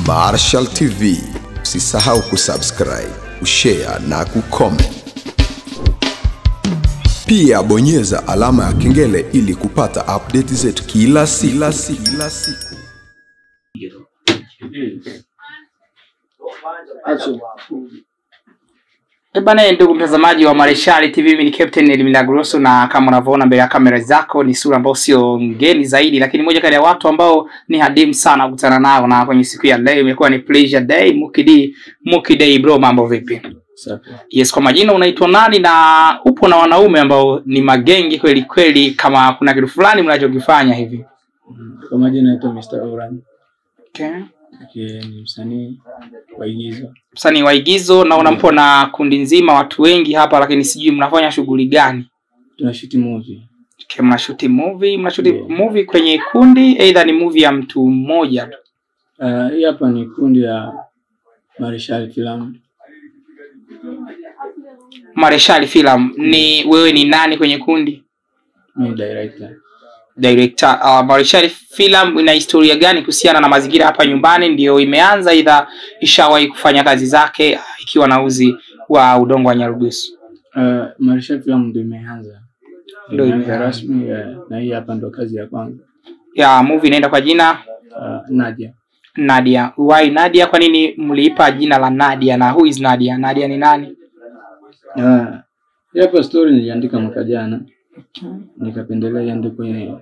Marshal TV. Usisahau kusubscribe, kushare na kucomment. Pia bonyeza alama ya kengele ili kupata update zetu kila siku. Ebana, ndugu mtazamaji wa Marshal TV, mimi ni Captain Elmilagroso, na kama unavyoona mbele ya kamera zako ni sura ambayo sio ngeni zaidi, lakini moja kati ya watu ambao ni hadimu sana kukutana nao, na kwenye siku ya leo imekuwa ni pleasure day. Muki Day bro, mambo vipi? Safi. Yes, kwa majina unaitwa nani na upo na wanaume ambao ni magengi kweli kweli, kama kuna kitu fulani mnachokifanya hivi? Kwa majina naitwa Mr. Oran. Okay. Okay, ni msanii wa igizo. Msanii wa igizo, na unampo na kundi nzima watu wengi hapa, lakini sijui mnafanya shughuli gani? Tunashoot movie. Okay, mnashoot movie, mnashoot movie kwenye kundi, either ni movie ya mtu mmoja tu? Hii hapa ni kundi ya Marshal Film. Marshal Film. Ni wewe ni nani kwenye kundi? Ni director. Director. Marshal Film ina historia gani kuhusiana na mazingira hapa nyumbani? Ndio imeanza, idha ishawahi kufanya kazi zake ikiwa na uzi wa udongo wa Nyarugusu? Marshal Film ndio imeanza. Ndio imeanza rasmi, na hii hapa ndio kazi ya kwanza. Ya movie inaenda kwa jina Nadia. Nadia. Why Nadia? Kwa nini mliipa jina la Nadia, na who is Nadia? Nadia ni nani? Hapa story niliandika mwaka jana. Okay. Nikapendelea iandikwe kwenye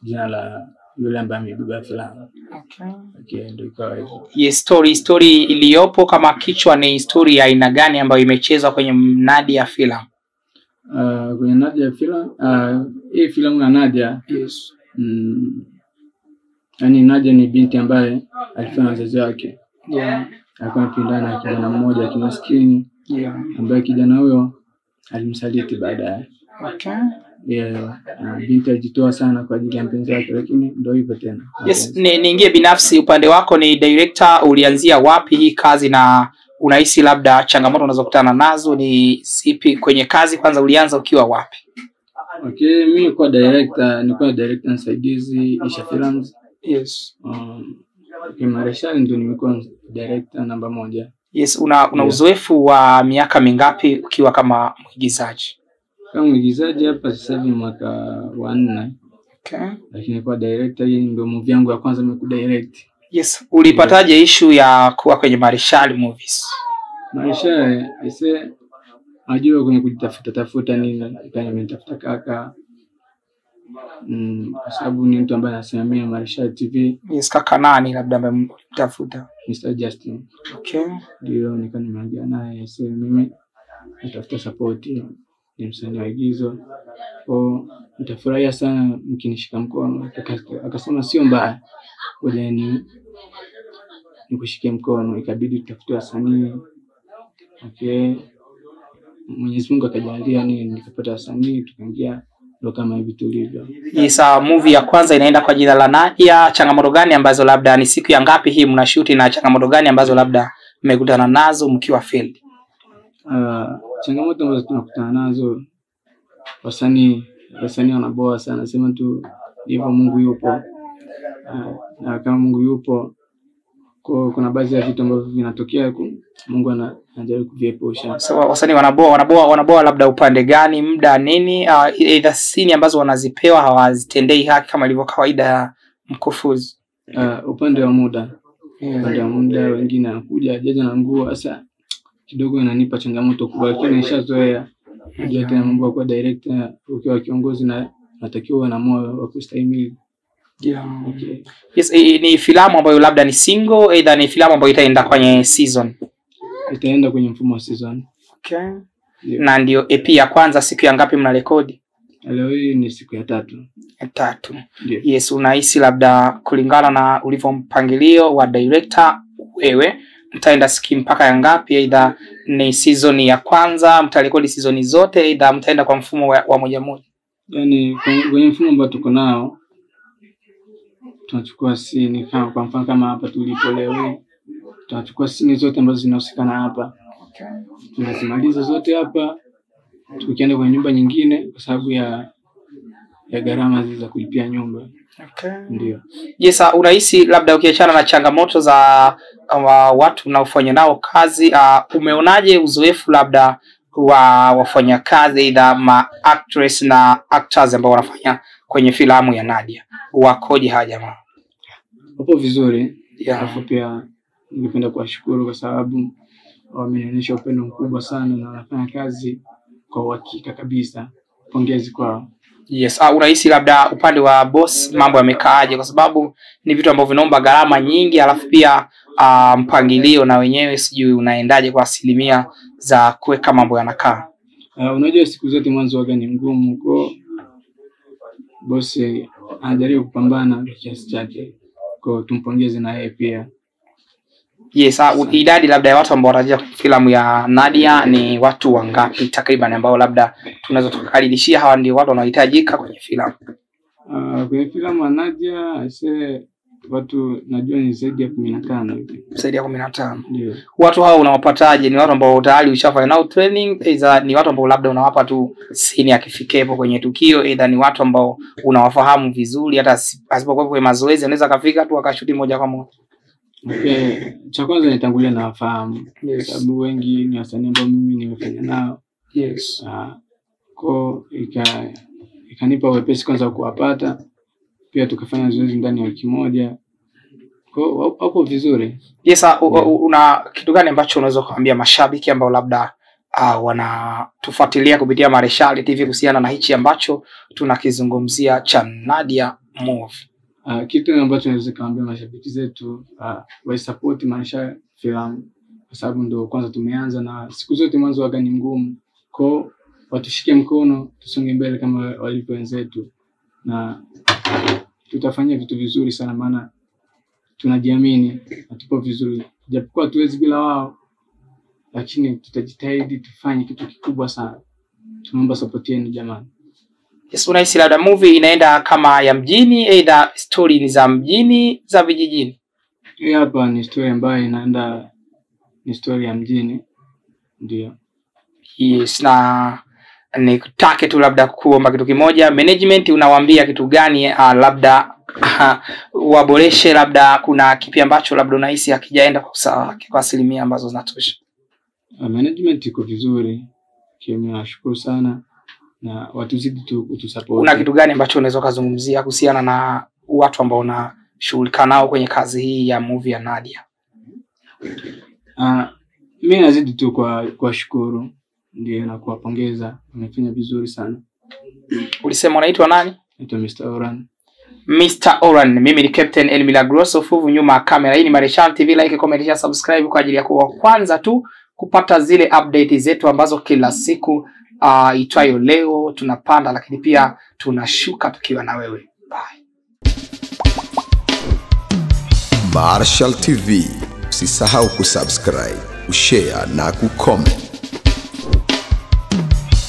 jina la yule ambaye amebeba filamu. Okay. Okay, ndio ikawa hivyo. Yes, story iliyopo kama kichwa ni story ya aina gani ambayo imechezwa kwenye Nadia filamu? Kwenye Nadia filamu, hii filamu ya Nadia. Yes. Yaani Nadia ni binti ambaye alifanya wazazi wake. Yeah. Alikuwa anapendana na kijana mmoja kimaskini. Yeah. Ambaye kijana huyo alimsaliti baadaye. Okay. Yeah, binti alijitoa sana kwa ajili ya mpenzi wake, lakini ndio hivyo tena. Yes, niingie binafsi upande wako, ni director, ulianzia wapi hii kazi na unahisi labda changamoto unazokutana nazo ni zipi kwenye kazi? Kwanza ulianza ukiwa wapi? Okay, mimi kwa director, nilikuwa director msaidizi Isha Films. Yes. Okay, Marshal ndio nimekuwa director namba 1. Yes, una uzoefu wa miaka mingapi ukiwa kama mwigizaji? Kama mwigizaji hapa sasa hivi mwaka wa 4. Okay. Lakini kwa director hii ndio movie yangu ya kwanza mimi kudirect. Yes, ulipataje issue ya kuwa kwenye Marshal Movies? Marshal ise najua kwenye kujitafuta tafuta nini, kama nimetafuta kaka. Kwa sababu ni mtu ambaye anasimamia Marshal TV. Yes, kaka nani labda ambaye mtafuta? Mr. Justin. Okay. Ndio nika nimeongea naye, sasa mimi natafuta support, ni msanii wa igizo. Kwa nitafurahia sana mkinishika mkono. Akasema sio mbaya, ngoja ni nikushike mkono. Ikabidi tutafute wasanii. Okay. Mwenyezi Mungu akajalia ni nikapata wasanii, tukaingia ndo kama hivi tulivyo. Yes, movie ya kwanza inaenda kwa jina la Nadia. Changamoto gani ambazo labda ni siku ya ngapi hii mnashoot, na changamoto gani ambazo labda mmekutana nazo mkiwa field? Changamoto ambazo tunakutana nazo, wasanii wanaboa sana, sema tu hivyo, Mungu yupo. Na kama Mungu yupo, kwa kuna baadhi ya vitu ambavyo vinatokea, Mungu anajaribu kuviepusha. So, wasanii wanaboa labda upande gani, muda nini, either scene ambazo wanazipewa hawazitendei haki kama ilivyo kawaida ya mkufuzi? Upande wa muda. Upande wa muda, wengine anakuja jaja na nguo, sasa kidogo inanipa changamoto kubwa, lakini nishazoea. Unajua tena mambo kwa director, ukiwa kiongozi na natakiwa na moyo wa kustahimili. Yeah. Okay. Yes, ni filamu ambayo labda ni single, either ni filamu ambayo itaenda kwenye season. Itaenda kwenye mfumo wa season. Okay. Yeah. Na ndio EP ya kwanza, siku ya ngapi mnarekodi? Leo hii ni siku ya 3. Ya 3. Yeah. Yes, unahisi labda kulingana na ulivyo mpangilio wa director wewe mtaenda siki mpaka ya ngapi? Either ni season ya kwanza mtarekodi season zote, either mtaenda kwa mfumo wa moja moja? Yaani kwenye mfumo ambao tuko nao tunachukua scene, kama kwa mfano kama hapa tulipo leo, tunachukua scene zote ambazo zinahusikana hapa. Okay. Tunazimaliza zote hapa, tukienda kwenye nyumba nyingine kwa sababu ya gharama za kulipia nyumba. Okay. Ndio. Yes, unahisi labda ukiachana na changamoto za watu unaofanya nao kazi, umeonaje uzoefu labda wa wafanyakazi aidha ma actress na actors ambao wanafanya kwenye filamu ya Nadia? Wakoje hawa jamaa? Wapo vizuri. Alafu pia ningependa kuwashukuru kwa sababu wamenionyesha upendo mkubwa sana na wanafanya kazi kwa uhakika kabisa. Pongezi kwao. Yes, unahisi labda upande wa boss mambo yamekaaje? Kwa sababu ni vitu ambavyo vinaomba gharama nyingi, alafu pia mpangilio na wenyewe sijui unaendaje kwa asilimia za kuweka mambo yanakaa. Unajua siku zote mwanzo waga ni mgumu, kwa boss anajaribu kupambana kwa kiasi chake. Kwa tumpongeze na yeye pia. Yes, idadi labda ya watu ambao wataja filamu ya Nadia ni watu wangapi takriban ambao labda tunaweza tukakaribishia hawa ndio watu wanaohitajika kwenye filamu? Kwenye filamu ya Nadia aise watu najua ni zaidi ya 15 hivi. Zaidi ya 15. Ndio. Watu hao unawapataje? Ni watu ambao tayari ushafanya nao training, aidha ni watu ambao labda unawapa tu scene akifikepo kwenye tukio, aidha ni watu ambao unawafahamu vizuri hata asipokuwa kwenye mazoezi anaweza kafika tu akashuti moja kwa moja? Okay, cha kwanza nitangulia na wafahamu. Yes. Sababu wengi ni wasanii ambao mimi nimefanya nao. Yes. Kwa ikanipa wepesi kwanza kuwapata. Pia tukafanya zoezi ndani ya wiki moja. Kwa hapo vizuri. Yes, una kitu gani ambacho unaweza kuambia mashabiki ambao labda wanatufuatilia kupitia Marechal TV kuhusiana na hichi ambacho tunakizungumzia cha Nadia Movie? Kitu ambacho naweza kuambia mashabiki zetu, waisupport Marechal filamu kwa sababu ndio kwanza tumeanza na siku zote mwanzo waga ni mgumu. Kwa watushike mkono tusonge mbele kama walivyo wenzetu na tutafanya vitu vizuri sana, maana tunajiamini na tupo vizuri. Japokuwa tuwezi bila wao, lakini tutajitahidi tufanye kitu kikubwa sana. Tunaomba support yenu jamani. Yes, unahisi labda movie inaenda kama ya mjini, either story ni za mjini, za vijijini? Hii hapa ni story ambayo inaenda, ni story ya mjini. Ndio. Yes, na nikutake tu labda kuomba kitu kimoja. Management unawaambia kitu gani labda waboreshe, labda kuna kipi ambacho labda unahisi hakijaenda kwa usawa kwa asilimia ambazo zinatosha? Management iko vizuri. Mimi nashukuru sana na watuzidi tu kutusupport. Una kitu gani ambacho unaweza kuzungumzia kuhusiana na watu ambao unashughulika nao kwenye kazi hii ya movie ya Nadia? Mimi nazidi tu kwa shukuru ndio na kuwapongeza, wamefanya vizuri sana. Ulisema unaitwa nani? Naitwa Mr. Oran. Mr. Oran, mimi ni Captain El Milagroso Fuvu nyuma ya kamera. Hii ni Marechal TV, like, comment, share, subscribe kwa ajili ya kuwa kwanza tu kupata zile update zetu ambazo kila siku itwayo leo tunapanda lakini pia tunashuka tukiwa na wewe. Bye. Marechal TV, usisahau kusubscribe, kushare na kucomment.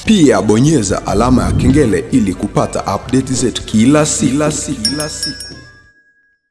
Pia bonyeza alama ya kengele ili kupata update zetu kila siku.